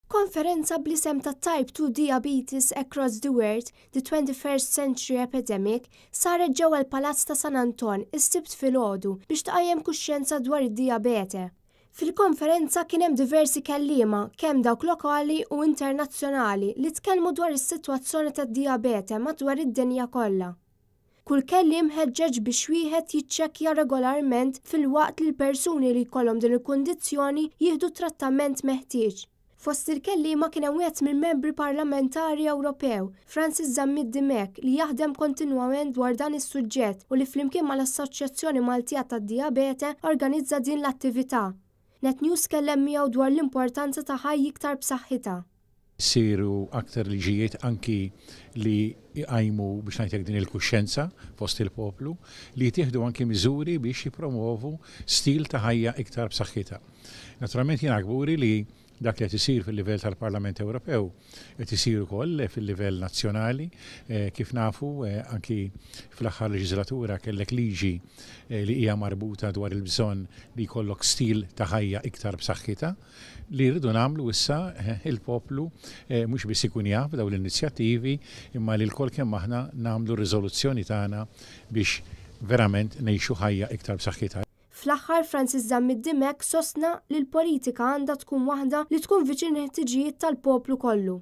Konferenza bl-isem ta' Type 2 Diabetes Across the World, The 21st Century Epidemic saret ġewwa l-Palazz ta' San Anton is-Sibt filgħodu biex tqajjem kuxjenza dwar id-dijabete. Fil-konferenza kien hemm diversi kelliema, kemm dawk lokali u internazzjonali li tkellmu dwar is-sitwazzjoni tad-dijabete madwar id-dinja kollha. Kull kelliem ħeġġeġ biex wieħed jiċċekkja regolarment filwaqt li l-persuni li jkollhom din il-kundizzjoni jieħdu t-trattament meħtieġ. Fost il-kelliema kien hemm wieħed mill-Membri Parlamentari Ewropew, Francis Zammit Dimech li jaħdem kontinwament dwar dan is-suġġett u li flimkien mal-Assoċjazzjoni Maltija tad-Dijabete organizza din l-attività. Net News tkellem miegħu dwar l-importanza ta' ħajja iktar b'saħħitha. Isiru aktar liġijiet anki li jqajmu biex ngħid hekk din il-kuxjenza fost il-poplu, li jittieħdu anki miżuri biex jippromovu stil ta' ħajja iktar b'saħħitha. Naturalment jiena kburi li dak li qed isir fil-livell tal-Parlament Ewropew qed isir ukoll fil-livell nazzjonali. Kif nafu anki fl-aħħar leġiżlatura kellek liġi li hija marbuta dwar il-bżonn li jkollok stil ta' ħajja iktar b'saħħitha. Li rridu nagħmlu issa il-poplu mhux biss ikun jaf b'dawn l-inizjattivi imma li lkoll kemm aħna nagħmlu r-riżoluzzjoni tagħna biex verament ngħixu ħajja iktar b'saħħitha. Fl-aħħar Francis Zammit Dimech sostna li l-politika għandha tkun waħda li tkun viċin il-ħtiġijiet tal-poplu kollu.